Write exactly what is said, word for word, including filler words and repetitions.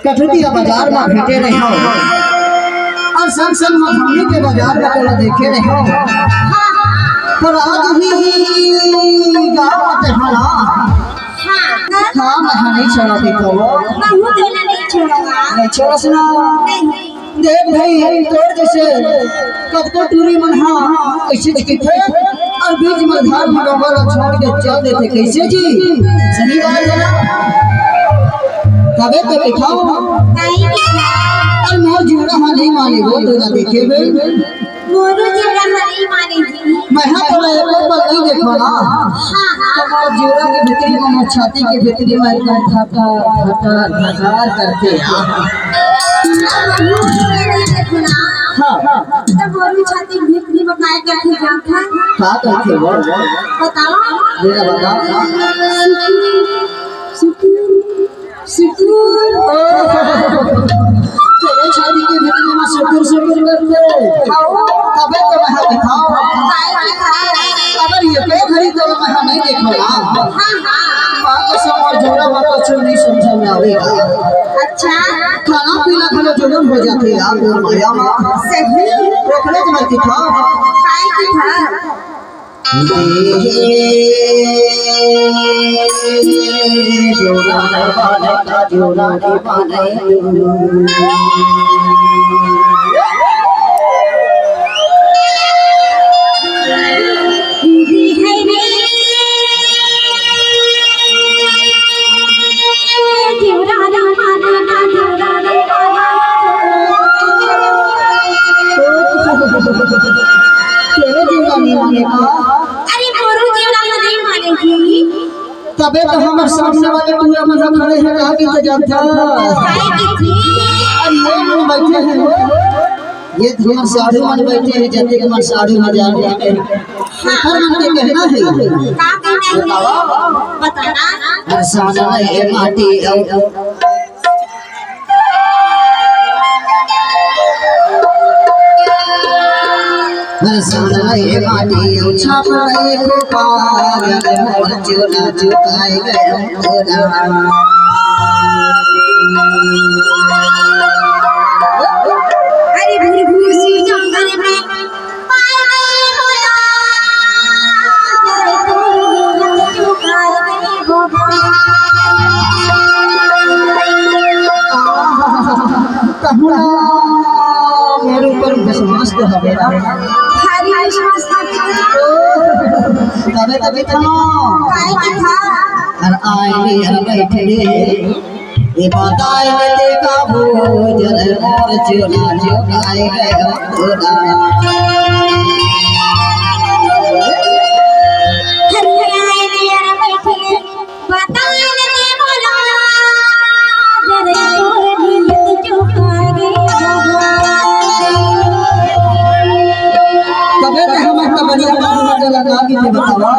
कठुतिया बाजार म भेटे रहे हो, अउ संग संग म हमनी के बाजार म तोला देखे रहे हो। पर आज ही गाँव म तेहाना हाँ। हाँ, मैं नहीं छोड़ा देखो। महू तोला नहीं छोड़ा। नहीं छोड़ा सुना। नहीं। देख भाई, तोर जइसे कतको टूरी मन हा अइसे दिखथे, अउ बीच म धार म डोंगा ल छोड़ के चल देथे, कइसे जी? सही बात हे ना? तभे तो दिखाओ। नहीं दिखाओ। अउ मोर जुड़ा हा नहीं माने, वो तो ना देखे बे। मोरो जुड़ा हा नहीं माने जी। मैं हा तोला एको पल नहीं देखो ना। हाँ, हाँ। तो मोर जुड़ा के भीतरी म, मोर छाती के भीतरी म एकदम धका, धका, धकार करथे। हाँ। त मोर छाती भीतरी म काय करथे जानथस? का करथे बोल? बताओ। जरा बताओ। सुकून, सुकून। तेरे छाती के भीतरी म सुकुर सुकुर करथे। तभे तो मैं हा दिखाओ। काय दिखाओ? अगर ये तो घड़ी तो मैं हा नहीं देखो ना। हाँ, हाँ। माँ कसम मोर जुड़ा म कुछ नहीं समझ म आवेगा। अच्छा। खाना पीना घलो जुलुम हो जाथे यार, मोर मया म। सही। ओकरे ज मैं दिखाओ। काय दिखाओ? तेरे जीवन नहीं मानेगा। अरे मोरो जीवन नहीं मानेगी। तभे तो हमर सामने वाले टूरा मन खड़े हे, कहा कि तो जानता। काय की थी? अरे ये मन बैठे हे, ये हमर साढ़ू मन बैठे हे, जतेक मन साढ़ू हजार हे। ओकर मन के कहना हे। का कहना हे? बताओ। बताना। अरे सामने माटी अउ बरसात में माटी उछाप रहे को पागल, मोर चोला चुकाए गए तोरा। अरे भूरभूसी जंगल में पाए गए मोला, चुकाए गए मोला। कहूँ ना मेरे ऊपर विश्वास तो हवे ना। भारी विश्वास करथे। तभे, तभे तो। काय के था? अरे आए रे, अरे बैठ रे। ये बताए रे देखा वो जल मोर चुना चुनाए गए तोरा। अरे आए रे, अरे बैठ रे। बताए रे बोला, जरे तोर दिल चुपा रे। तभे तो हम इतना बढ़िया गाना लगा के बतावा।